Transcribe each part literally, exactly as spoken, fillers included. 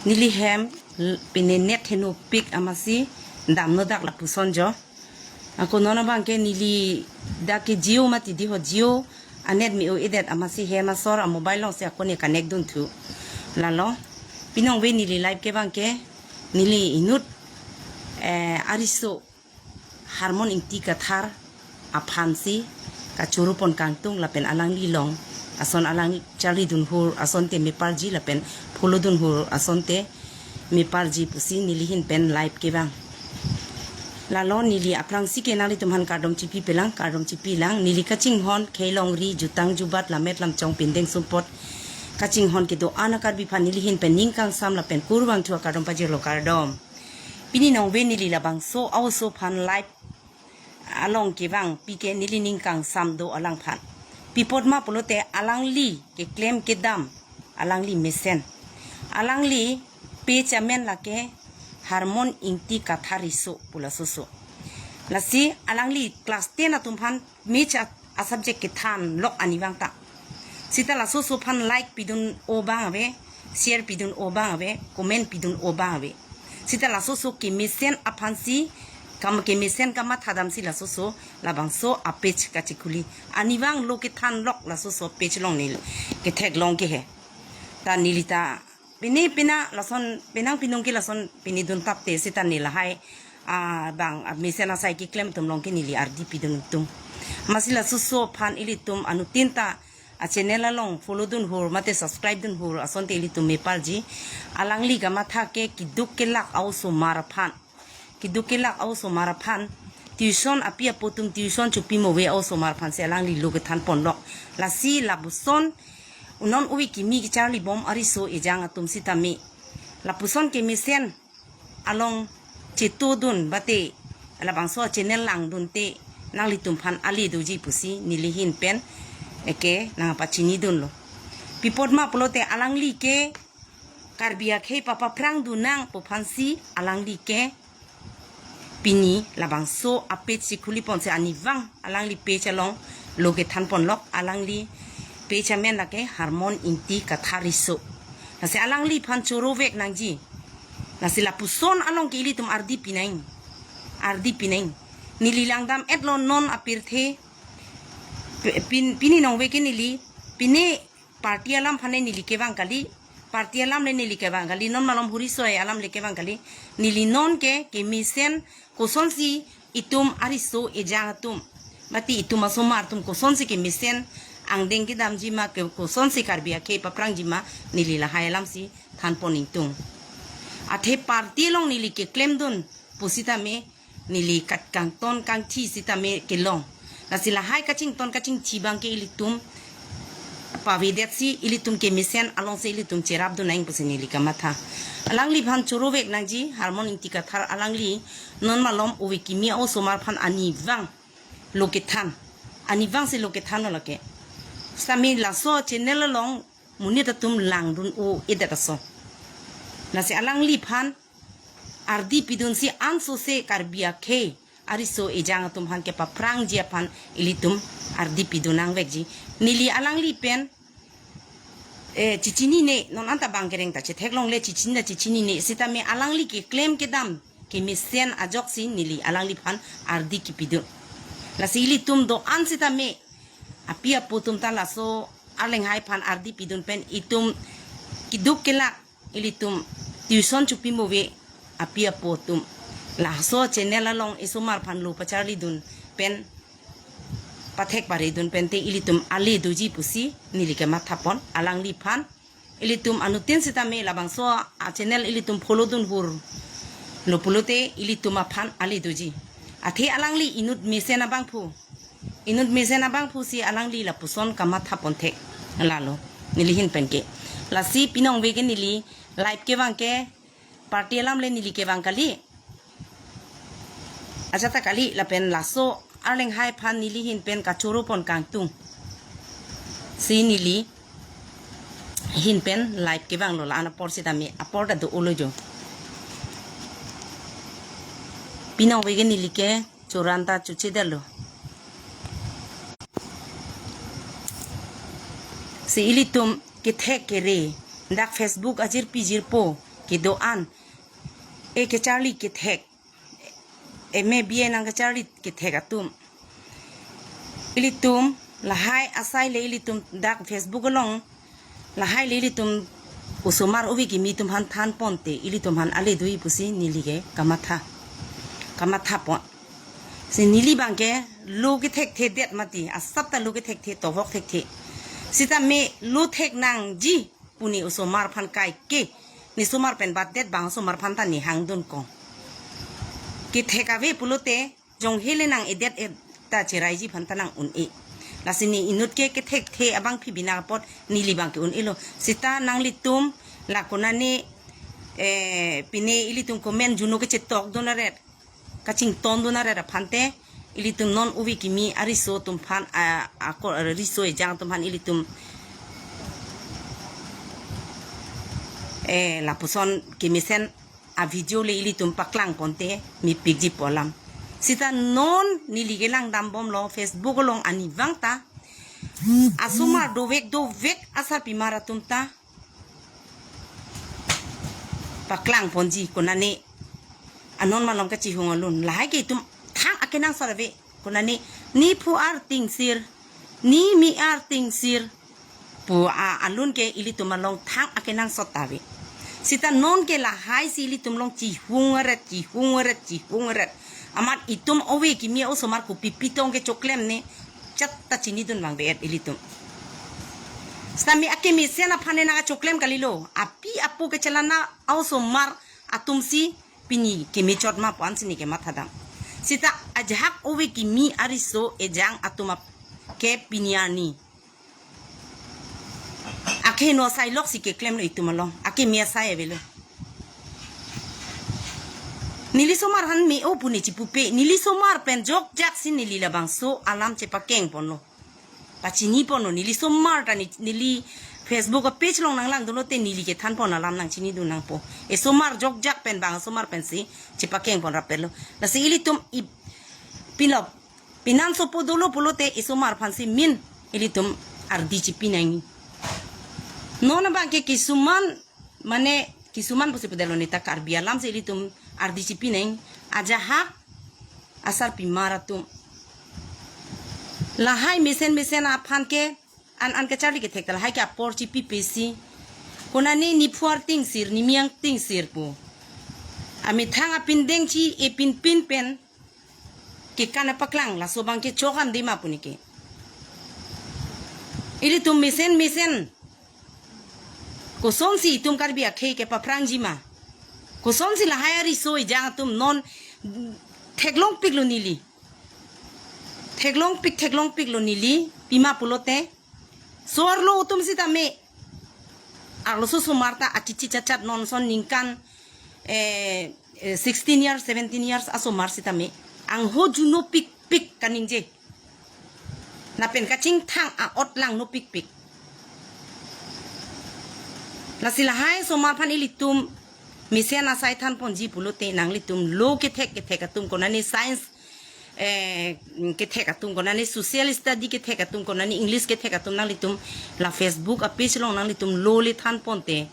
Neli hem l- pine net henopik amatsi damno dak lapuson jo. Ako non abang ke neli dak ke Jio mati di ho, Jio anet me-o-edet amatsi hem asor a mobile alongsi ako ne connect dunthu. Lalo, pinong ave neli live ke abang ke neli inut eh, ariso Harmon Ingti Kathar aphansi kachoro pon kangtung lapen alangli along ason alang charli dunhur asonte meparji lapen follow dunhur asonte meparji pusi neli ahin pen live ke abang. Lalo neli aphrangsi ke nanglitum aphan kardom chipi pelang, kardom chipi lang, neli kachinghon khei longri jutang jubat lammet lamchong pindeng sumpot kachinghon kedo-an a Karbi aphan neli ahin pen ning kangsam lapen kurvangthu akardom pajirlo, kardom. Pini nong ave neli labangso a-oso aphan live along ke abang pi ke neli ning kangsam do alangphan. Pi apot ma pulote alangli keklem kedam, alangli mesen. Alangli page amen lake Harmon Ingti Kathar Riso pu lasoso. Lasi alangli class ten atum aphan mech a, a subject kethan lok ani abang ta. Sita lasoso aphan like pidun-o abang ave, share pidun-o abang ave, comment pidun-o abang ave. Sita lasoso kemesen aphansi, kam kemesen kamatha damsi lasoso labangso a page kachikhuli. Ani abang lo kethan lok lasoso page along neli ketheklong ke he. Ta neli ta pini pina lason pinang pinung ke lason pini duntapte sita ne lahai abang a mesen asai keklem atum along ke neli ardi pidun tung. Amatsi lasoso aphan ilitum anuttin ta a channel along follow dunhur mate subscribe dunhur asonte ilitum meparji. Alangli kamatha ke keduk kelak a-osomar aphan, keduk kelak a-osomar aphan, tuition api apo atum tuition chopi mo ave a-osomar aphansi alangli lo kethan pon lok. Lasi lapuson non ove kimi kecharli bom ariso ejang atum sitame lapuson kemesen along cheto dun bate labangso channel lang dunte nanglitum aphan ale doji pusi neli ahin pen eke nangpachini dunlo. Pi apot ma pulote alangli ke Karbi akhei papaphrang dun nang pu aphansi alangli ke pini labangso a page chikhuli ponsi ani abang alangli page along lo kethan pon lok. Alangli page amen lake Harmon Ingti Kathar Riso. Lasi alangliphan chorovek nangji. Lasi lapuson along ke ilitum ardi pinang, ardi pinang. Neli langdam-etlo non apirthe. Pe- pin- pini nong ave ke neli pine party alam aphan le neli kevang kali, party alam le neli kevang kali, non malom huri soi alam le kevang kali. Neli non ke kemesen kosonsi itum ariso ejang atum mate itum asomar atum kosonsi kemesen angdeng kedamji ma, ke kosonsi Karbi akhei paphrangji ma, neli lahai alamsi than pon ingtung. Athe party along neli keklem dun pusitame neli kat kangton kangthi sitame kelong. Lasi lahai kachington kachingthi abang ke ilitum pavedetsi ilitum kemesen alongsi ilitum cherap dun nang pusi neli kamatha. Alangliphan chorovek nangji, Harmon Ingti Kathar alangli non malom ove kimi a-osomar aphan ani abang lo kethan, ani abangsi lo kethan lo lake. Sitame laso channel along monit atum langdun-o-edet aso. Lasi alangliphan ardi pidunsi ansose Karbi akhei ariso ejang atum aphan kepaphrangji aphan ilitum ardi pidun nangvekji. Neli alangli pen eh, chechinine, non anta bang kereng ta chetheklongle, chechinine chechinine sitame alangli keklem kedam kemesen ajoksi neli alangliphan ardi kepidun. Lasi ilitum do-an sitame api apo atum ta laso Arleng Hai aphan ardi pidun pen itum keduk kelak ilitum tuition chopi mo ave api apo atum laso channel along isomar aphan lo pacharli dun pen pathek pare dun pente ilitum ale doji pusi neli kematha pon. Alangliphan ilitum anuttin sitame labangso a channel ilitum follow dunhur lo pulote ilitum aphan ale doji. Athe alangli inut mesen abangphu, inut mesen abangphusi alangli lapuson kamatha pon thek lalo neli ahin pen ke. Lasi pinong ave ke neli live kevang ke party alam le neli kevang kali. Ajata kali lapen laso Arleng Hai aphan neli ahin pen kachoro pon kangtung si neli ahin pen live kevanglo, la-an apor sitame apor ta do-olo jo. Pinong ave ke neli ke choran ta chochedetlo. Si ilitum kethek kere dak Facebook ajirpi jirpo kedo-an, e kacharli kethek, M A B A nangkacharli kethek atum, ilitum lahai asai le ilitum dak Facebook along lahai le ilitum osomar ove kimi atum aphan thanponte ilitum aphan ale do-i pusi neli ke kamatha, kamatha pon. Si neli abang ke lo kethekthe det mati, asap ta lo kethekthe, tovok thekthe. Sitame lo thek nangji pu ne osomar aphan kaike, ne osomar pen batdet abang osomar aphan ta ne hangdun kong. Kethek ave pulote jonghe le nang-edet-et ta cheraiji aphan ta nang-un-e. Lasi ne inut ke kethekthe abangpi bina apot neli abang ke un-elo. Sita nanglitum la konane, eh, pine ilitum comment juno kachetokdun aret, kachingtondun aret aphante ilitum non ove kimi ariso atum aphan, a, ako, riso ejang atum aphan ilitum, eh, lapuson kemesen a video le ilitum paklangponte mepikji pu alam. Sita non neli kelang dambomlo, Facebook along arnivang ta asomar dovek dovek asarpimar atum ta paklangponji konane anon malom kachihung alun. Lahai ke itum thang akenangsot ave konane, ne phu arting sir, ne me arting sir pu a alun ke ilitum along thang akenangsot ave. Sita non ke lahai si ilitum along chihung aret, chihung aret, chihung aret. Amat itum ove kimi osomar kopi pitong ke choklem ne, chat ta chinidun vangve-et ilitum. Sitame akemesen aphan ne nangkachoklem kalilo. Api apo kechelana a-osomar atum si pini kemechot ma pu ansi ne kemathadam. Sita ajahak ove kimi ariso ejang atum ap-, ke pini arni akeheno asai lok si keklemlo itum along. Akeme asai avelo. Neli somar aphan me-o pu ne chipupe. Neli somar pen jokjak si neli labangso alam chepakengponlo, pachiniponlo. Neli somar ta ne-, neli Facebook a-page along nanglangdunlote neli kethanpon alam nangchinidun nangpo. Esomar jokjak pen bang somar pensi chepakengpon rapetlo. Lasi ilitum i pinlop pinansopo dolo pulote esomar aphansi min ilitum ardi chipi nangji. Non abang ke kisuman, mane kisuman pusi pudelo neta Karbi alam si ilitum ardi chipi nangji. Ajahak asarpimar atum lahai mesen mesen aphan ke an an kacharli kethek ta lahai ke apor chipipe si konane ne phu arting sir, ne me arting sir pu amethang apindeng chi epinpin pen kekan apaklang, laso abang ke chokam dima pu ne ke. Ilitum mesen mesen kosonsi itum Karbi akhei kepaphrangji ma? Kosonsi lahai ariso ejang atum non theklongpiklo neli. Theklongpik, theklongpiklo neli, pima pulote so-arlo atum sitame arloso osomar ta achichi chachat non ason ningkan, eh, eh, sixteen years, seventeen years asomar sitame angho junopikpik kaningje. Lapen kachingthang a-ot langnopikpik. Lasi lahai osomar aphan ilitum mesen asai thanponji pulote nanglitum lo kethek kethek atum konane science, eh, kethek atum konane social study kethek atum konane English kethek atum nanglitum la Facebook a-page along nanglitum lo le thanponte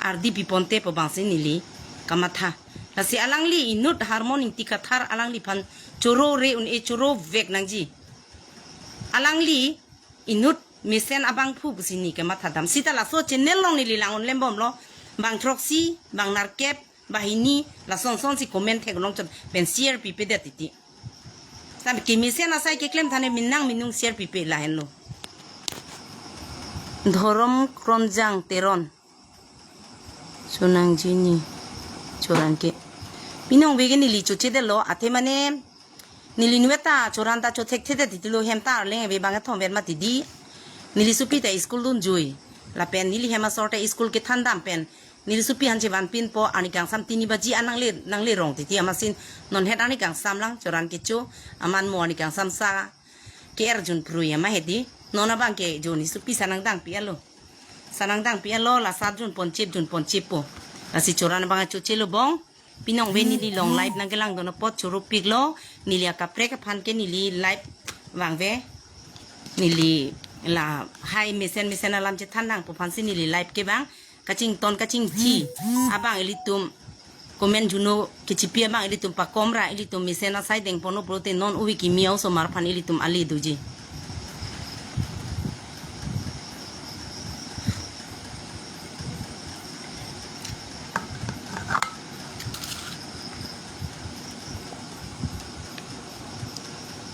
ardi piponte pu abangsi neli kamatha. Lasi alangli inut Harmon Ingti Kathar alangliphan choro re un-e, choro vek nangji. Alangli inut mesen abangphu pusi ne kemathadam. Sita laso channel along neli lang-un lembomlo. Bang throksi, bang nerkep, bang hini, lason sonsi comment theklong chot pen share pipedet titi. Sitame kemesen asai keklem tha ne minang minung share pipe lahenlo. Dhorom Kronjang Teron. Chonangji ne choran ke. Pinong ove ke neli chochedetlo, athe mane neli nuet ta choran ta chothekthedet titilo, hem ta arleng ave bang kethom vet mati di. Neli sopi ta school dunjui. Lapen neli hem asor ta school kethandam pen neli sopi aphan chevanpinpo, arni kangsam tini baji an nangle, nangle rong titi, amatsi non het arni kangsam lang choran kecho, amat mo arni kangsam sa ke-er junphrui ama hedi. Non abang ke jo neli sopi sa nangdang pi-etlo. Sa nangdang pi-etlo, la sat junponchip, junponchippo. Lasi choran abang chochelo bong. Pinong ove neli along live nangkelangdun apot choropiklo, neli akaprek aphan ke neli live vangve. Neli lahai mesen mesen alam chethan nangpo aphansi neli live kevang. kachington kachingthi abang ilitum comment juno kechipi abang ilitum pakomra ilitum mesen asai dengponlo pulote non ove kimi a-osomar aphan ilitum ale doji.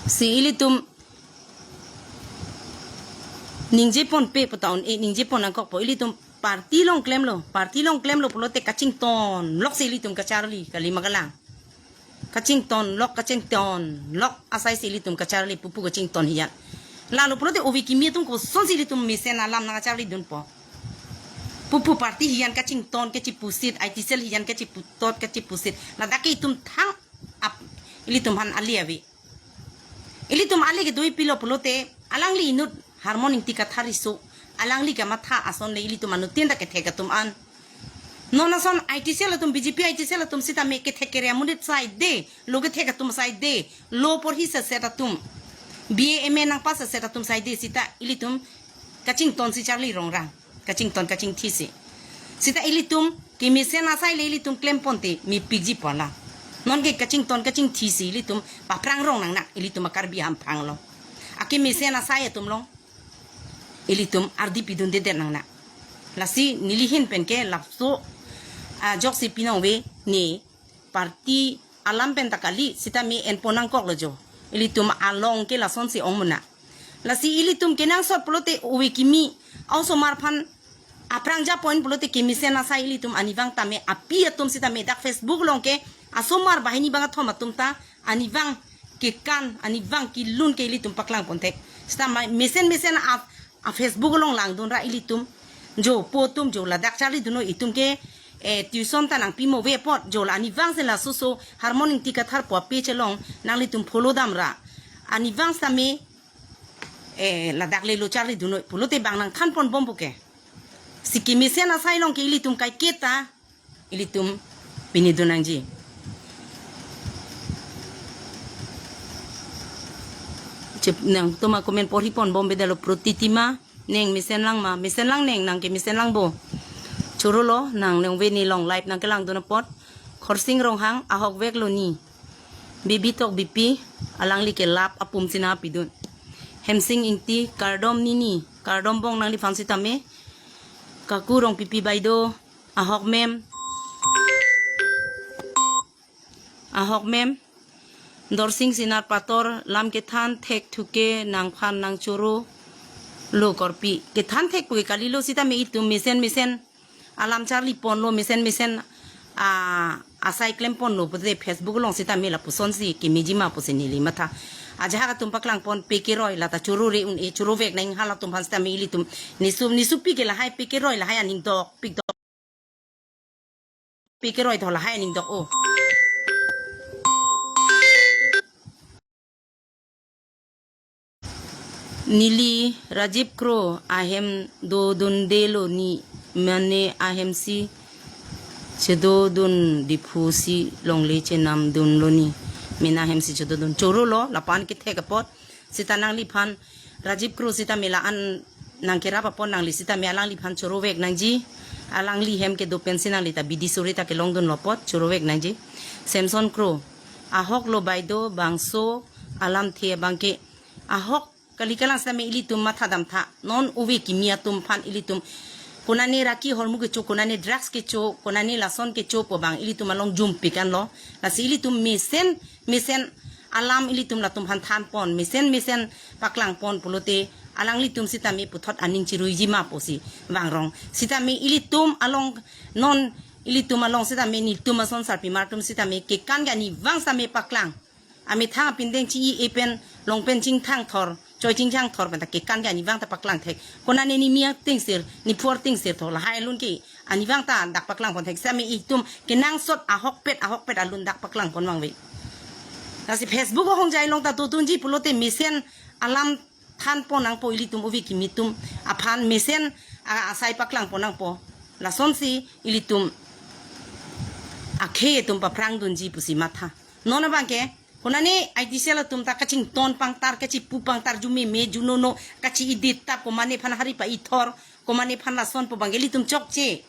Si ilitum ningjeponpe pu ta un-e, ningjepo nangkokpo, ilitum party along klemlo, party along klemlo pulote kachington lok si ilitum kacharli kali ma kalang. Kachington lok, kachington lok asai si ilitum kacharli pupu kachington hiyan. Lalo pulote ove kimi atum koson si ilitum mesen alam nangcharlidunpo. Pupu party hiyan kachington kachipusit, I T cell hiyan kachiputot kachipusit. Ladak ke itum thang ap ilitum aphan ale ave. Ilitum ale kedo-i pilo pulote alangli inut Hermon Ingti Kathar riso, alangli kamatha ason le ilitum anuttin ta kethek atum an. Non ason I T cell atum, B J P I T cell atum sitame kethek kere amonit saide, lo kethek atum saide, lo porhi seset atum, B A M A nangpass seset atum saide sita ilitum kachington si charli rongrang. Kachington kachingthi si. Sita ilitum kemesen asai le ilitum klemponte mepikji pu alam. Non ke kachington kachingthi si ilitum paphrang rong nangnak ilitum a-Karbi hamphang along. Akemesen asai atum along ilitum ardi pidundedet nangnak. Lasi neli ahin pen ke laso ajok si pinong ave, ne party alam pen ta kali sitame enpon nangkoklo jo. Ilitum along ke lason si ong muna. Lasi ilitum kenangsot pulote ove kimi a-osomar aphan aphrang japo-in pulote kemesen asai ilitum arnivang tame api atum sitame dak Facebook along ke asomar banghini bangkethom atum ta arnivang kekan, arnivang kelun ke ilitum paklangponthek. Sitame mesen mesen a a-Facebook along langdunra ilitum. Jo po atum jo ladak charlidunnon, itum ke eh, tuition ta nangpi mo ave apot jo la arnivang si laso so Hermon Ingti Kathar pu a-page along nanglitum follow damra arnivang sitame eh, ladak le lo charlidunnon pulote bang nangthanponbompo ke. Si kemesen asai along ke ilitum kaiketa ilitum pinidun nangji. Chip nangtum a-comment porhiponbom bedalo Protiti ma, neng mesen lang ma, mesen lang neng, nang kemesen lang bo. Chorolo nang neng veni along live nangkelangdun apot. Khorsing Ronghang ahokveklo ni. Bibi Tokbipi alangli ke lap apum si nangpidun. Hemsing Ingti kardom nini, kardom bong nangliphan sitame. Kaku Rongpipi Baido, ahok mem. Ahok mem. Dorsing Sinar Pator, lam kethan thek thuke nangphan nangchoro lo korpi. Kethan thek puke kalilo sitame itum mesen mesen alam charliponlo, mesen mesen a asai klemponlo pulote Facebook along sitame lapuson si kemeji ma pusi neli matha. Ajahak atum paklangpon peke roi lata choro re un-e, chorovek nang halatum aphan sitame ilitum. Nisu, nisu pike lahai peke roi lahai aning dokpik dok. Peke roi tho lahai aning dok o. Neli Rajiv Kro ahem dodundelo ni mane ahem si chedodun Diphu si longle chenamdunlo ni mena ahem si chedodun. Chorolo lapu-an kethek apot sita nangliphan Rajiv Kro sitame la-an nangkerap apot nangli sitame alangliphan chorovek nangji. Alangli hem kedo pensi nangli ta bidi suri ta kelongdunlo apot chorovek nangji. Samson Kro, ahoklo Baido bangso alamthe abangke ahok kali kalang sitame ilitum mathadamtha. Non ove kimi atum aphan ilitum konane raki hormu kecho, konane drugs kecho, konane lason kecho pu abang ilitum along jumpikanlo. Lasi ilitum mesen mesen alam ilitum latum aphan thanpon, mesen mesen paklangpon pulote alanglitum sitame puthot aning chiruiji ma pusi vangrong. Sitame ilitum along non ilitum along sitame nelitum ason sarpimar atum sitame kekan ke arnivang sitame paklang. Amethang apindeng chi-i-e pen longpen chingthang thor, choi chingthang thor penta kekan ke arnivang ta paklang thek. Konane nimi atingsir, niphu atingsir tho lahai alun ke arnivang ta dak paklangpon thek. Sitame itum kenangsot ahokpet ahokpet alun dak paklangpon vangve. Lasi Facebook ahongjai along ta dodunji pulote mesen alam thanpon nangpo, ilitum ove kimi atum aphan mesen a- asai paklangpon nangpo. Lasonsi ilitum akhei atum paphrangdunji pusi matha. Non abangke konane I T cell atum ta kachington pangtar, kachipu pangtar, jumeme junono, kachi-edit tap, komane aphan hari pa-ithor, komane aphan lason pu abangke ilitum chokche.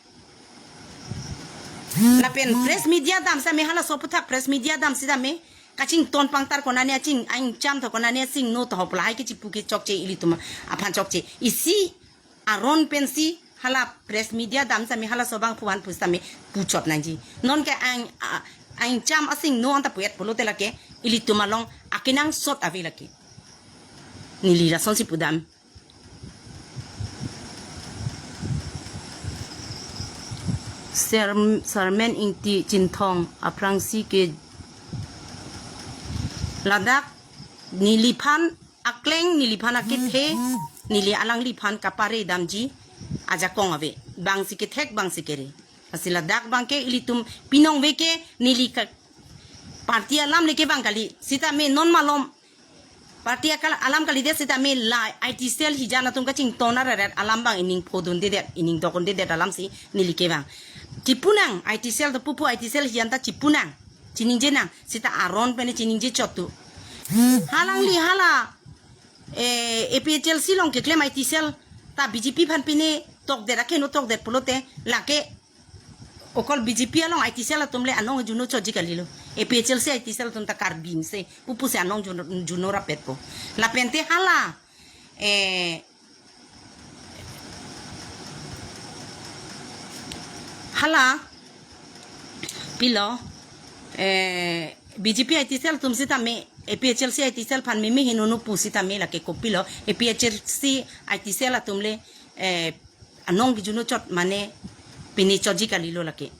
Lapen press media dam sitame halaso aphuthak press media dam sitame kachington pangtar konane aching, angcham tho konane asing no tho lahai kechipu ke chokche ilitum aphan chokche. Isi aron pensi hala press media dam sitame halaso abangphu aphan pusitame puchot nangji. Nonke ang, a-, angcham asing no anta pu-et pulote lake ilitum along akenangsot ave lake. Neli lasonsi pudam. Ser-, Sermen Ingti Chinthong aphrangsi ke ladak neliphan akleng, neliphan akethe, neli alangliphan kapare damji ajakong ave. Bangsi kethek, bangsi kere. Lasi ladak abangke ilitum pinong ave ke neli ka party alam le kevang kali. Sitame non malom party akal alam kalidet sitame la I T cell hijan atum kachington areret alam abang ining phodundedet, ining dokdundedet alamsi neli kevang. Chipu nang I T cell ta pupu I T cell hijan ta chipu nang. Chiningje nang, sita aron pen chiningje chot tu. Halangli hala, eh, A P H L C along keklem I T cell ta B J P aphan pine tokdet, akeno tokdet pulote lake okol B J P along I T cell atum le anong juno chotji kalilo. A P H L C I T cell atum ta Karbi se, pupu se anong juno, juno rapetpo. Lapente hala, eh, hala, pilo, eh, B J P I T cell atum sitame, A P H L C I T cell aphan meme hinunu pu sitame lake kopilo, A P H L C I T cell atum le, eh, anong kejuno chot mane pine chotji kalilo lake.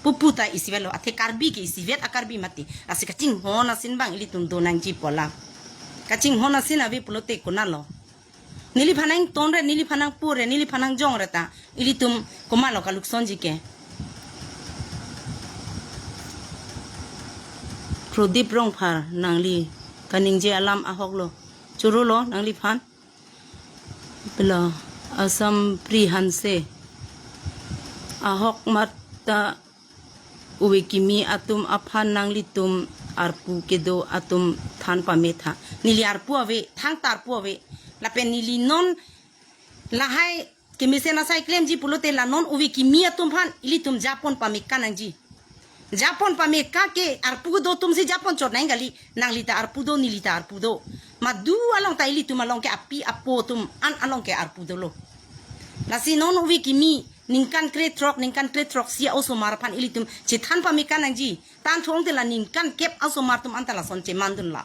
Pupu ta isivet lo, athe Karbi ke isivet a-Karbi mati. Lasi kachinghon asin abang ilitum do nangji pu alam. Kachinghon asin ave pulote konatlo. Neliphan nangtonre, neliphan nangpure, neliphan nangjongre ta ilitum komatlo kaluksonji ke. Prodip Rongphar, nangli kaningje alam ahok lo. Choro lo nangliphan. Pilo, Assam Pri Hanse. Ahok mat ta ove kimi atum aphan nanglitum arpu kedo atum than pametha. Neli arpu ave, thangta arpu ave. Lapen neli non lahai kemesen asai klemji pulote la non ove kimi atum aphan ilitum japon pame ka nangji. Japon pame ka ke arpu do atumsi japon chot nang kali, nangli ta arpu do, neli ta arpu do. Madu along ta ilitum along ke api apo atum an along ke arpu dolo. Lasi non ove kimi ningkan krethrok, ningkan krethrok isi a-osomar aphan ilitum chethan pame ka nangji. Tangthu ong te la ningkan kep a-osomar atum anta lason chemandun la.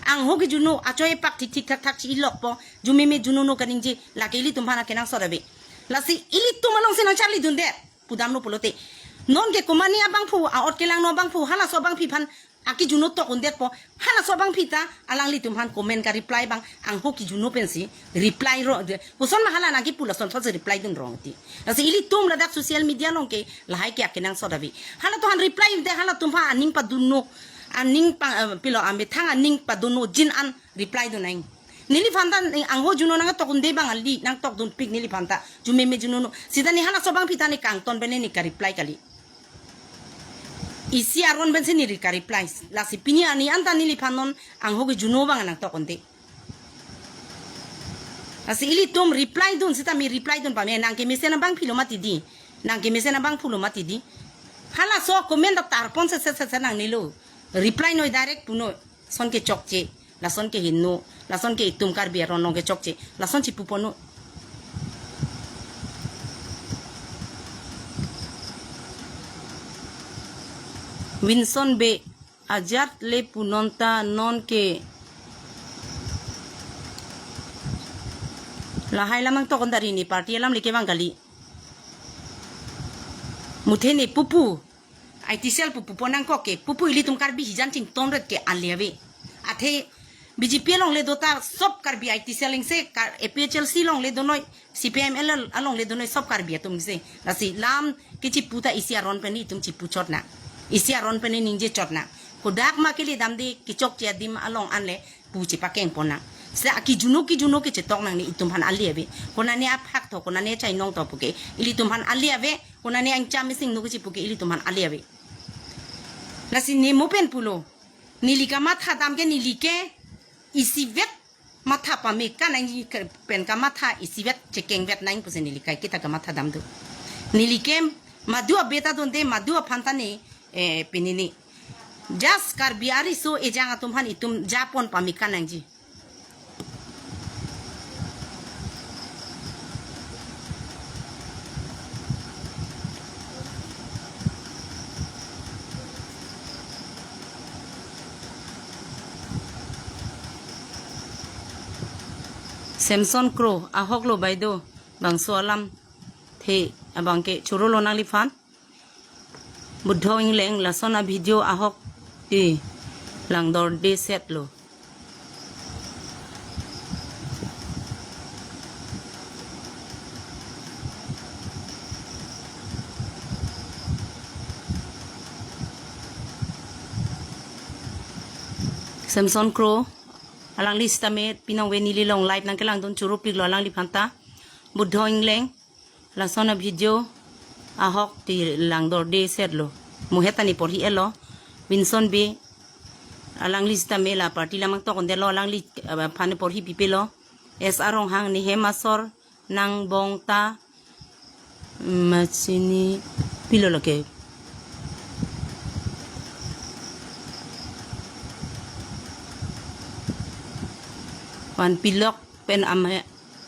Angho kejuno achoi apak thik thik thak thak si ilokpo, jumeme juno no kaningje, lake ilitum aphan akenangsot ave. Lasi ilitum alongsi nangcharlidundet. Pudamlo pulote. Nonke komane abangphu, a-ot kelangno abangphu, halaso abangpi aphan akejuno tokdundetpo, halaso abangpi ta alanglitum aphan comment ka-reply abang, angho kejuno pensi reply ro, de, koson ma hala nangkipu lason thotsi reply dun rong ti. Lasi ilitum ladak social media along ke lahai ke akenangsot ave. Halatum aphan reply de, halatum aphan aning padunno, aning pa, eh, pilo amethang aning padunno jin an reply dun nang. Neliphan ta ne angho juno nangtokdunde abang kali, nangtokdunpik neliphan ta. Jumeme juno no. Sita ne halaso abangpi ta ne kangton pen ne ka-reply kali. Isi aron pensi ne ka-reply. Lasi pini arni anta neliphan non angho kejuno abang nangtokdunde. Lasi ilitum reply dun sitame reply dun pame nangkemesen abangpi lo mati di. Nangkemesen abangphu lo mati di. Halaso comment ta tarpon se se se se nangnelo. Reply noi direct punoi. Lason ke chokche, lason ke hingno, lason ke itum Karbi aron along ke chokche, lason chipu ponnon. Winson Bey, ajat le pu non ta nonke lahai lam nangtokdun dari ne party alam le kevang kali. Muthe ne pupu. I T cell pu pupo nangkok ke, pupu ilitum Karbi hijan chingtonret ke ale ave. Athe B J P along le do ta sob Karbi I T cell ingse, Kar-, A P H L C along le donoi, C P I M L along le donoi sob Karbi atum ingse. Lasi lam kechipu ta isi aron pen itum chipu chot nang. Isi aron pen ningje chot nang. Kodak ma kele damde kechokche adim along an le pu chepakeng pon nang. Sita kejuno kejuno ke chetok nang ne itum aphan ale ave. Konane aphak tho, konane achainong tho puke ilitum aphan ale ave. Konane angcham ising no kechipu ke ilitum aphan ale ave. Lasi ne mo pen pulo. Neli kamatha dam ke neli ke isivet matha pame ka nangji ke pen kamatha isivet chekengvet nang pusi neli kaiketa kamatha dam do. Neli ke Madu abeta donde, madu aphan ta ne, eh, pinini. Just Karbi ariso ejang atum aphan itum japon pamika nangji. Samson Kro, ahok lo bai do, bangso alamthe abang ke choro lo nangliphan. Budho Ingleng, lason a video ahok ti langdorde set lo. Samson Kro, alangli sitame pinong ve neli along live nangkelangdun choro pik lo alangliphan ta. Budho Ingleng, lason a video ahok ti langdorde set lo. Muhet ani porhi-et lo. Winson Bey, alangli sitame la party lamang tokon det lo, alangli, eh, aphan porhi pipe lo. S R Ronghang, ne hem asor nangbong ta, mm, machini pilo lake. Van pilok pen ame,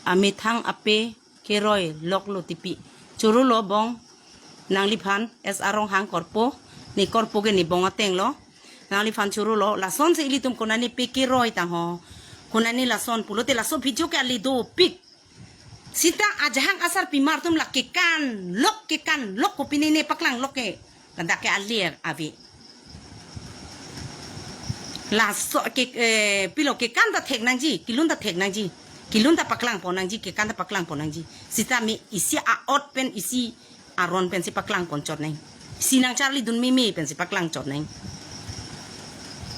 amethang ape keroi lok lo tipi. Choro lo bong nangliphan S R Ronghang korpo, ne korpo ke ne bong ateng lo. Nangliphan choro lo, lason si ilitum konane pe keroi tang ho. Konane lason pulote laso video ke ale dopik. Sita ajahak asarpimar atum la kekan lok, kekan lok, kopine ne paklang lok ke. Ladak ke ale ave. Laso ke, eh, pilo kekan ta thek nangji, kelun ta thek nangji. Kelun ta paklangpon nangji, kekan ta paklangpon nangji. Sitame isi a-ot pen, isi aron pensi paklangpon chot nang. Si nangcharlidun meme pensi paklang chot nang.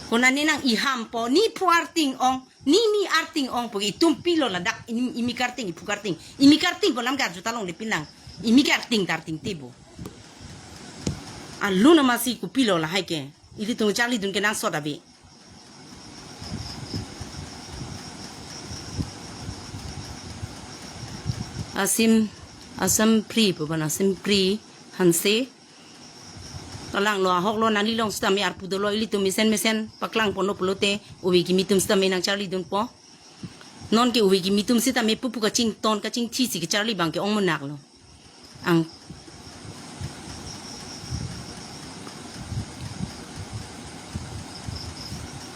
Konane nang-ihampo, ne phu arting ong, ne ne arting ong pu ke itum pilo ladak, imi, imi karting, iphu karting. Imi karting pu alam ke arju ta longle pinang. Imi karting ta arting te bo. Alun amatsi kopilo lahai ke. Ilitum charlidun ke nangsot ave. Asim, Asam Pri pu ban, Asam Pri Hanse. Alang lo ahok lo, neli along sitame arpu dolo, ilitum mesen mesen paklangponlo pulote, ove kimi atum sitame nangcharlidunpo. Non ke ove kimi atum sitame pupu kachington kachingthi si kecharli abang ke ong monak lo. Ang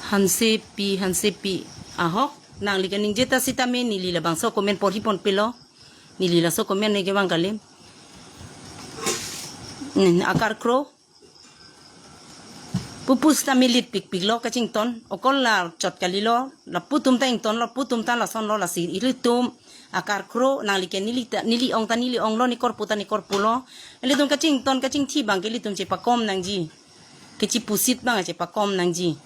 Hanse Pi, Hanse Pi ahok, nangli kaningje ta sitame neli labangso comment porhipon pelo. Neli laso comment ne kevang kali. Hmm, akar kro. Pupu sitame lit pikpik lo kachington. Okol la chot kali lo. Lapu atum ta ington lo, lapu atum ta lason lo, lasi ilitum akar kro, nangli ke neli ta, neli ong ta neli ong lo, ne korpo ta ne korpo lo. Ilitum kachington kachingthi abang ke ilitum chepakom nangji. Kechipusit abang chepakom nangji.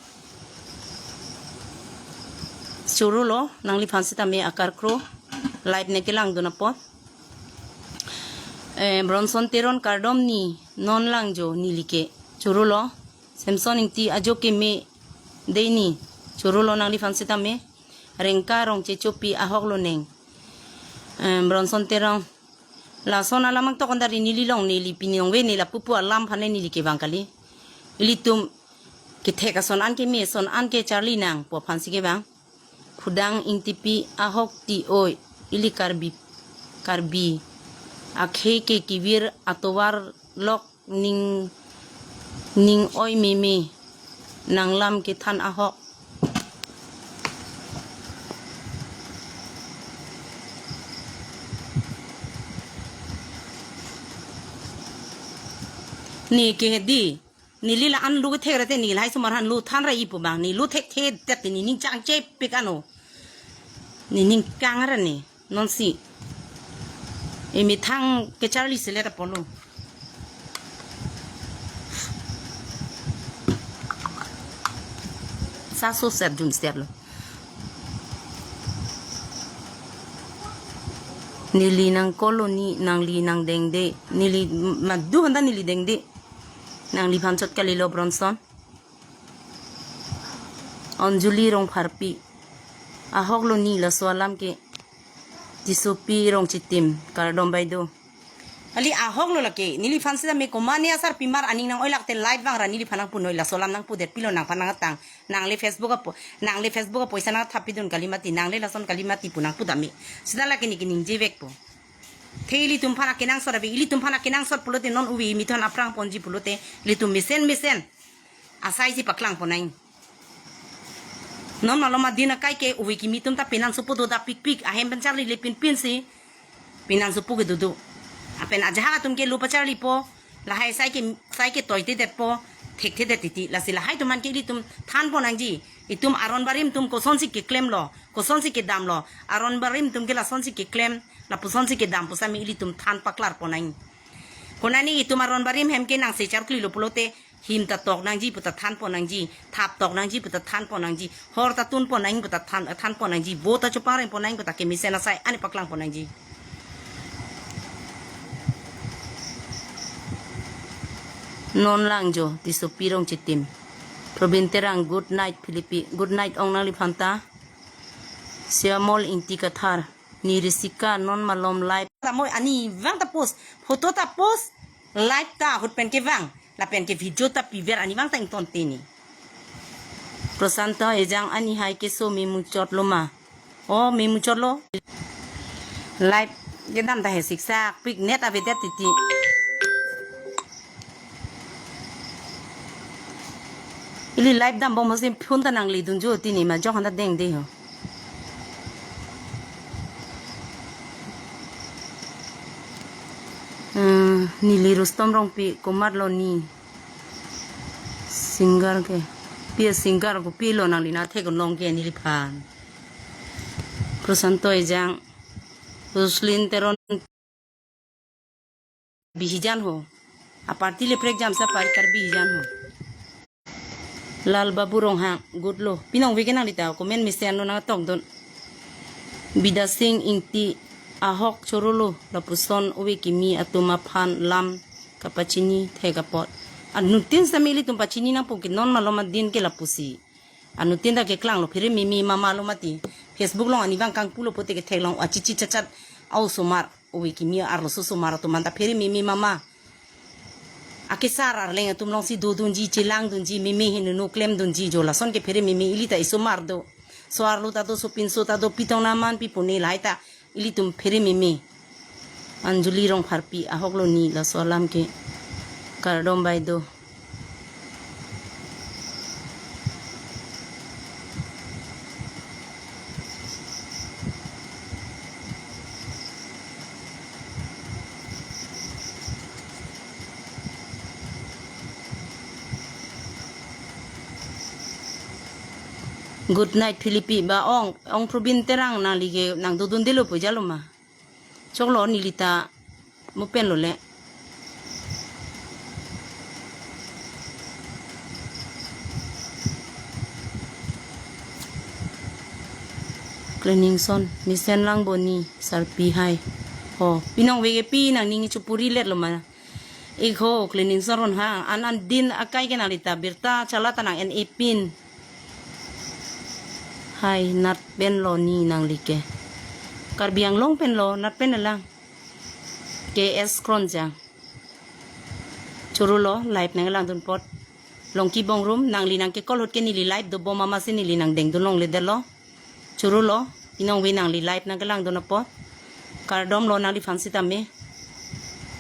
Choro lo, nangliphan sitame akar kro. Live ne kelangdun apot. Eh, Bronson Teron kardom ni, non langjo neli ke. Choro lo. Samson Ingti ajo keme dei ni. Choro lo nangliphan sitame. Rengka Rongchechopi ahok lo neng. Eh, Bronson Teron. Lason alam angtok andari neli along neli pinong ve, neli lapupu alam aphan neli kevang kali. Ilitum kethek ason an keme ason an kecharli nangpo aphansi kevang. Khudang Ingtipi ahok ti oi, ili Karbi, Karbi akhei ke kevir atovar lok ning, ning oi meme, nanglam kethan ahok. Ne ke hedi, neli la-an lo kethek rate neli lahai osomar aphan lo than ra-ipo abang, ne lo thekthe det, ne ning changchepik ano. Ne ning kang ra ne. Nonsi. Emethang kecharli selet apotlo. Sa so ser jun ser lo. Neli nang koloni, nangli nang dengde. Neli madu handa neli dengde. Nangliphan chot kali lo Bronson. Anjuli Rongpharpi. Ahok lo ne laso alam ke. Tisopi Rongchitim, kardom bai do. Kali ahok lo lake, neliphan sita me komane asarpimar aning nang-oilak te live vangra neliphan nangpunoi, laso alam nangpudet pilo nangphan nangtang, nangle Facebook apo, nangle Facebook apoisa nangthap pidun kali mati, nangle lason kali mati pu nangpu tame. Sita lake ne keningjevekpo. The ilitum aphan akenangsot ave, ilitum aphan akenangsot pulote non ove kimi thon aphrang ponji pulote, ilitum mesen mesen asai si paklang ponnang. Non malom adin akai ke ove kimi atum ta penan sopo dodapikpik, ahem pen charlile pinpin si penan sopo ke dodo. Lapen ajahak atum ke lo pacharlipo, lahai sai ke, sai ke toitedetpo, thekthedet titi. Lasi lahai atum aphan ke ilitum than ponnangji. Itum aron barim atum kosonsi keklemlo, kosonsi kedamlo, aron barim atum ke lasonsi keklem, lapusonsi kedam pu sami ilitum than paklar ponnang. Konane itum aron barim hem ke nangse charklilo pulote, him ta tok nangji pu ta than ponnangji, thap tok nangji pu ta than ponnangji, hor ta tun ponnang pu ta than, than ponnangji, vote ta chopangreng ponnang pu ta kemesen asai an paklang ponnangji. Non lang jo, Tisopi Rongchitim. Probin Terang, good night, Philippi. Good night, ong nangliphan ta. Siamol Ingti Kathar. Ni Risika non malom live. Tamo ani vang ta post, photo ta post, live ta ahut pen kevang, lapen ke video ta piver ani vang ta ingtonte ni. Prosanto Ejang, ani hai keso me muchotlo ma. O, me muchotlo. Live kedam ta he siksak pik net avedet titi. Ili live dambom ho si phone ta nangledunjo tini ma jok hanta dengde ho. Hmm, neli Rustom Rongpi, komatlo ne singer ke. Pi singer kopilo nangli na thek nong ke neliphan. Prosanto Ejang, Roslin Teron. Karbi hijan ho. A party le prekjam sa pari Karbi hijan ho. Lal Babu Ronghang, good lo. Pinong ove ke nangli ta comment mesen lo nangtokdun. Bida Sing Ingti, ahok chorolo, lapuson ove kimi atum aphan lam kapachini thek apot. Anuttin sami ilitum pachini nangpo ke non malom adin ke lapusi. Anuttin ta keklanglo phere meme mama lo mati. Facebook along ani vang kangpulo pote ke theklong achichi chachat a-osomar. Ove kimi arloso osomar atum anta phere meme mama. Akesar arleng atum alongsi dodunji, chelangdunji, meme henunu klemdunji jo lason ke phere meme ili ta isomar do. So-arlo ta do, sopinso ta do, pitong naman pipone lahai ta ilitum phere meme. Anjali Rongpharpi, ahok lo ne laso alam ke. Kardom bai do. Good night, Philippi. Ba ong, ong Probin Terang nangli ke nangdodundelo pu jalo ma. Choklo neli ta mo pen lo le. Cleaning son, mesen lang bo ne, sarpi hai. Ho, pinong ove ke pi nangning chupuri let lo ma. Ikho, cleaning son ron ha, an an din akai ke nangli ta birta chala ta nang-en-e pin. Hai, nat pen lo ne nangli ke. Karbi Anglong pen lo, nat pen lang. K S Kronjang. Choro lo, live nangkelangdun apot. Longki Bongrung, nangli nangke-call ahut ke neli live dobom amatsi neli nangdengdun longledetlo. Choro lo, pinong ove nangli live nangkelangdun apot. Kardom lo nangliphan sitame.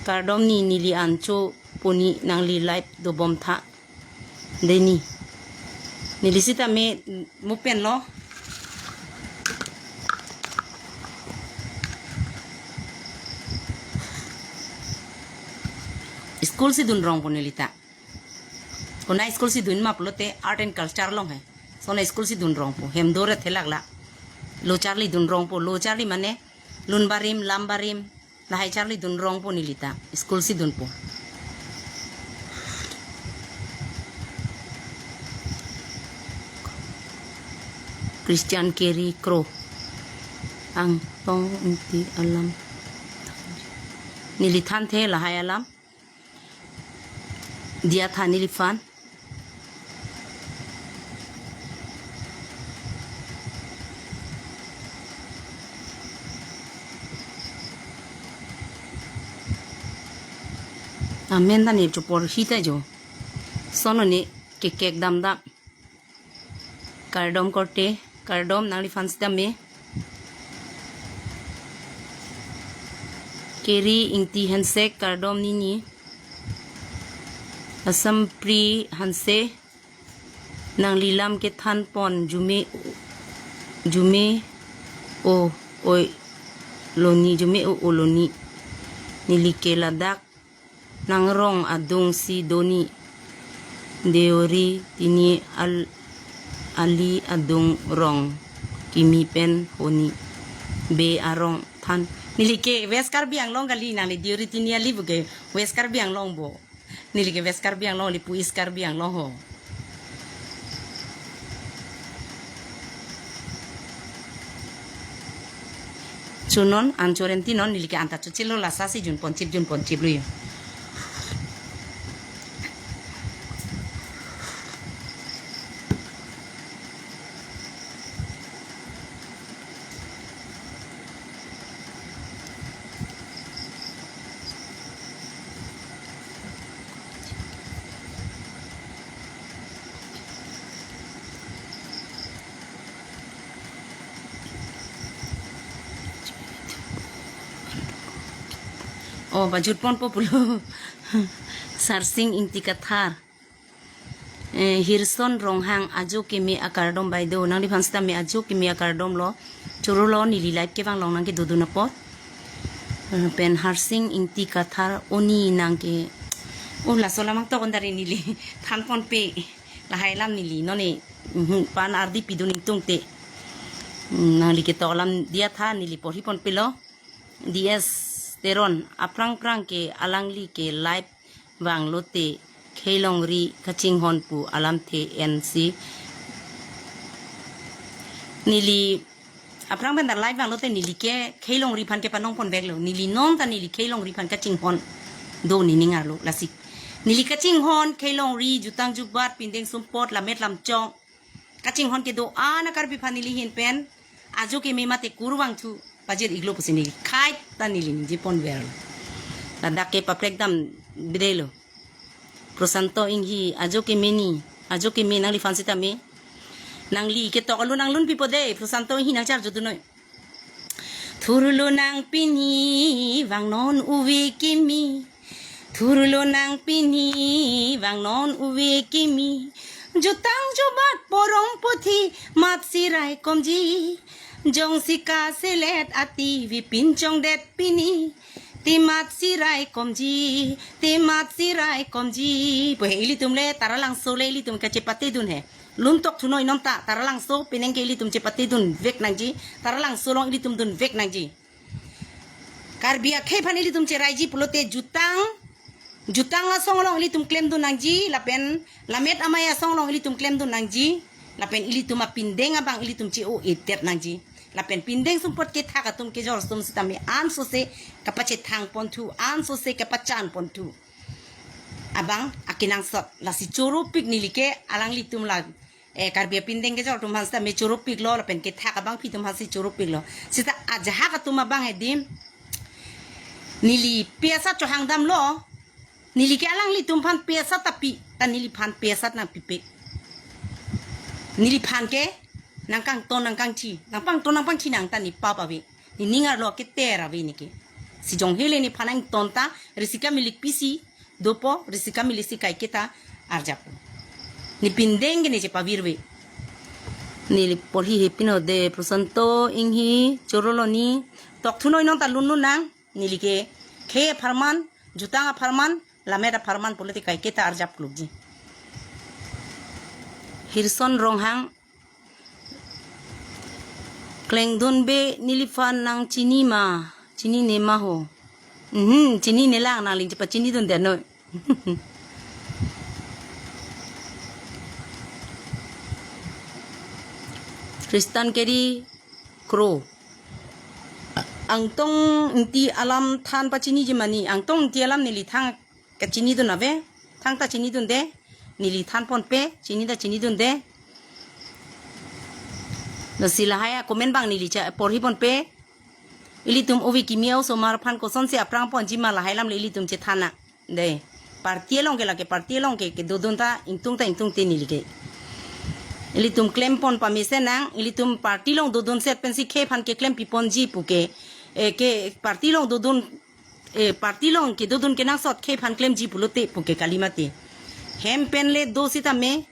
Kardom ne neli an cho poni nangli live dobom tha. Dei ne. Neli sitame mo pen lo. School si dunrongpo neli ta. Konat school si dun ma pulote art and culture along he. Lason school si dunrongpo. Hem dore thelak la. Lo charli dunrongpo. Lo charli mane lun barim, lam barim. Lahai charli dunrongpo neli ta. School si dunpo. Christian Keri Kro. Angtong Ingti alam. Neli thanthe lahai alam. Diya tha neliphan. Amen ta ne chopor hita jo. Sono ne kekek damdam. Kardom korte, kardom nangliphan sitame. Keri Ingti Hansek, kardom nini. Asampri Hanse, nanglilam kethan pon jume, jume o, oi loni, jume o, o loni. Neli ke ladak nangrong adung si doni. Deori tini al-, ali adung rong kimi pen honi. Be arong than. Neli ke West Karbi Anglong kali, nangli Deori tini ali bo ke West Karbi Anglong bo. Neli ke West Karbi Anglong, neli pu East Karbi Anglong ho. Chunon, anchoren tinon, neli ke anta chuchilo, lasa si jun ponchip, jun ponchip lo yo. Oh, bajut pon populo. Sarsing Ingti Kathar. Eh, Hirson Ronghang, ajo keme akardom baideo. Nangliphan sitame ajo keme akardom lo. Choro lo, neli live kevang long nangkedodun apot. Eh, pen Harsing Ingti Kathar, oni nangke. Oh, laso lamang tokon dari neli than ponpe. Lahai lam neli none, mhm, pan ardi pidun ingtung te. Hmm, nangli ketok alam diya tha, neli porhi ponpe lo. D S Teron, aphrang phrang ke alangli ke live vanglote khelongri kachinghon pu alamthe N C. Neli aphrang pen ta live vanglote neli ke khelongri aphan ke panong ponveklo. Neli non ta neli khelongri aphan kachinghon do, neli ning arlo lasi. Neli kachinghon khelongri, jutang jubat, pindeng sumpot, lammet lamchong kachinghon kedo-an a-Karbi aphan neli ahin pen ajo keme mate kurvangthu pajir-iklo pusi neli khei ta neli ningje ponverlo. Ladak ke paprek dam bidelo. Prosanto Inghi, ajo keme ni, ajo keme nangliphan sitame. Nangli ketok alun nanglun pipo de, Prosanto Inghi nangcharjudun noi. Thurlo nang pini vangnon ove kimi. Thurlo nang pini vangnon ove kimi. Jutang jubat porong puthi mat sirai komji. Jongsi kaselet ati vipin chongdet pini. Timat sirai komji, timat sirai komji. Pu he, ilitum le Taralangso le ilitum kachepatedun he. Lun tok thunoi non ta Taralangso penang ke ilitum chepatedun vek nangji. Taralangso along ilitum dunvek nangji. Karbi akhei aphan ilitum cheraiji pulote jutang, jutang asong along ilitum klemdun nangji, lapen lammet amei asong along ilitum klemdun nangji, lapen ilitum apindeng abang ilitum che-o-edet nangji. Lapen pindeng sumpot kethak atum kejor atum sitame ansose kapachethang ponthu, ansose kapachan ponthu abang akenangsot. Lasi choropik neli ke alanglitum la, eh, Karbi apindeng kejor atum aphan sitame choropiklo, lapen kethak abangpi atum aphansi choropiklo. Sita ajahak atum abang edim neli pesa chohang damlo. Neli ke alanglitum aphan pesa ta pi, ta neliphan pesa nangpipe. Neliphan ke nangkangton nangkangthi, nangpangton nangpangthi nang ta ne pap ave. Ne ning arlo keter ave ne ke. Si jong hele nephan nangton ta, risi kamilik pisi dopo, risi kamilik si kaiketa arjappo. Ne pindeng ke ne chepavirve. Neli porhi he pino de, Prosanto Inghi, chorolo ni, tok thunoi non ta lun lun nang. Neli ke khei apharman, jutang apharman, lammet apharman pulote kaiketa arjap klukji. Hirson Ronghang, klengdun be neliphan nangchini ma, chinine ma ho. Mhm, chinine lang, nangli chepachinidun det noi. Kristan Keri Kro. Angtong Ingti alam than pachiniji mani, Angtong Ingti alam neli thang kachinidun ave, thangta chinidunde, neli than ponpe, chini ta chinidunde. Lasi lahai a-comment abang neli cha porhi ponpe. Ilitum ove kimi a-osomar aphan kosonsi aphrang ponji ma lahai alam le ilitum chethan nang. De. Party along ke lake party along ke, kedodun ta ingtung ta ingtungte neli ke. Ilitum klempon pamesen nang, ilitum party along dodunset pensi khei aphan keklem piponji pu ke, eh, ke party along dodun, eh, party along kedodun kenangsot khei aphan klemji pulote pu ke kali mati. Hem pen le do sitame,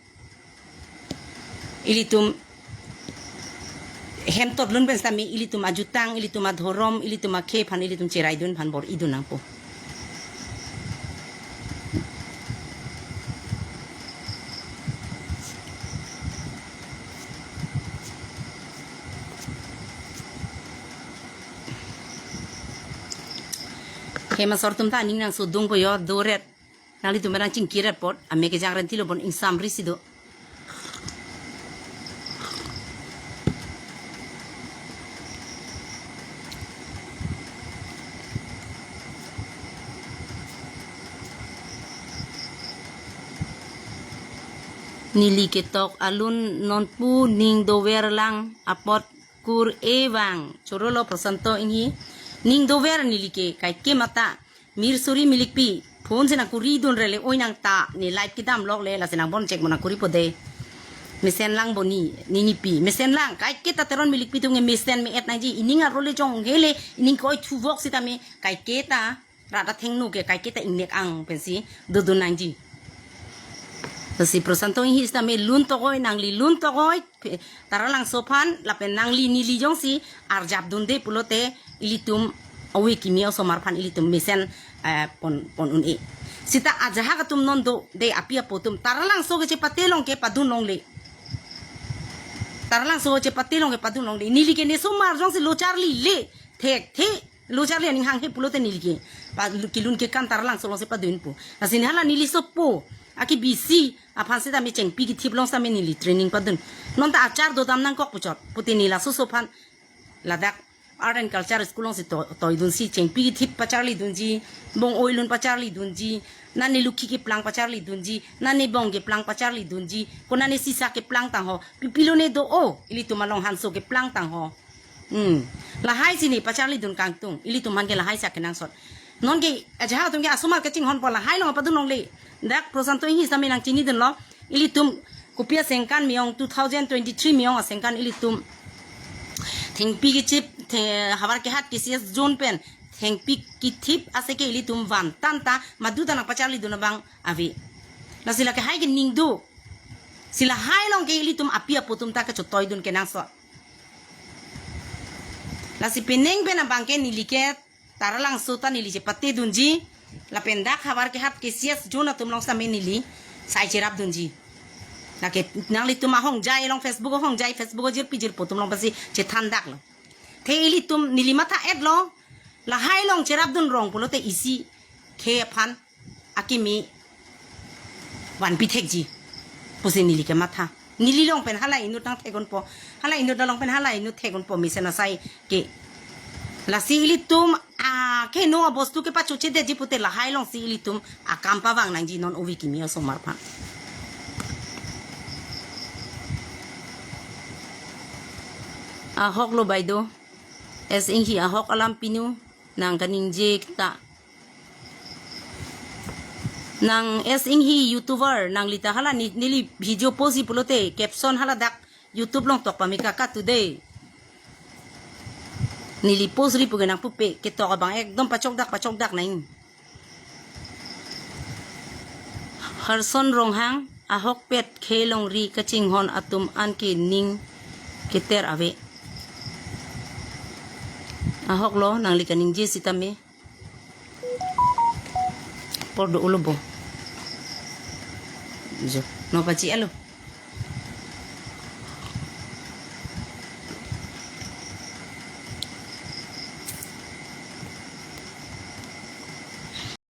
ilitum hem totlun pen sitame ilitum ajutang, ilitum adhorom, ilitum akhei aphan ilitum cheraidun aphan bor-idun nangpo. Hem asor atum ta aning nangso dungpo yo, doret. Nanglitum nangchingkiret apot, ame kejang renti lo bon ingsamri si do. Neli ketok alun nonpu ning dover lang apot kur-e vang. Chorolo Prosanto Inghi. Ning dover neli ke kaike mata. Mir suri milikpi, phone si nangkuridun rele, oi nang ta, ne live kedam lok le, lasi nang bon chek mo nangkuripo de. Mesen lang boni, ninipi. Mesen lang, kaike ta Teron milikpi atum ke mesen me-et nangji, ining arlo le jong hele, ining ke-oi thuvok sitame, kaike ta, rat athengno ke, kaike ta ingnek-ang pensi, dodun nangji. Lasi Prosanto Inghi sitame lun tokoi, nangli lun tokoi, Taralangso aphan, lapen nangli neli jongsi arjapdunde pulote ilitum ove kimi osomar aphan ilitum mesen, eh, pon, pon un-e. Sita ajahak atum non do de api apo atum Taralangso kechepate along ke padun longle. Taralangso kechepate along ke padun longle. Neli ke ne osomar jongsi lo charli le thekthe. Lo charli aning hanghe pulote neli ke. Pa, kelun kekan Taralangso alongsi padunpo. Lasi ne hala neli sopo. Aki bisi aphan sitame chengpi kethip along sitame neli training padun. Non ta achar dodam nangkok puchot. Pute ne laso oso aphan ladak Art and Culture School alongsi to, toidunsi chengpi kethip pacharlidunji. Bong-oi lun pacharlidunji. Nane lukhi keplang pacharlidunji. Nane bong keplang pacharlidunji. Ko nane sisa keplang tangho. Pipilo ne do-o. Ilitum along hanso keplang tangho. Hmm. Lahai si ne pacharlidun kangtung. Ilitum aphan ke lahai si akenangsot. Non ke ajahak atum ke asomar kachinghonpo lahai along padun longle. Dak Prosanto Inghi sitame nangchinidunlo. Ilitum kopi asengkan me-ong two thousand twenty-three me-ong asengkan ilitum. Thengpi kechip, theng, Howraghat K C S zone pen. Thengpi kethip ase ke ilitum vantan ta madu ta nangpacharlidun abang ave. Lasi lake hai ke ning do. Si lahai along ke ilitum api apo atum ta kechetoidun kenangsot. Lasi penang pen abang ke neli ke Taralangso ta neli chepatedunji. Lapen dak Howraghat K C S zone atum along sitame neli sai cherapdunji. Lake nanglitum ahongjai along Facebook ahongjai Facebook ajirpi jirpo atum along pensi chethandaklo. The ilitum neli matha-etlo. Lahai along cherapdun rong pulote isi khei aphan akimi vanpi thekji pusi neli kematha. Neli along pen hala inut nangthek-unpo. Hala inut along pen hala inut thek-unpo mesen asai ke. Lasi ilitum akeheno abostu kepachochedetji pute lahai alongsi ilitum akam pavang nangji non ove kimi osomar aphan. Ahoklo bai do. S Inghi ahok alam pinu nang kaningje ta. Nang S Inghi YouTuber, nangli ta hala ne, neli video post-ji pulote, caption hala dak YouTube along tok pameka ka today. Neli post-ri pu ke nangpupe, ketok abang ekdom pachokdak, pachokdak nang. Harson Ronghang, ahokpet khei longri kachinghon atum anke ning keter ave. Ahoklo, nangli kaningje sitame. Por do-olo bo. Jo, no pachi alo.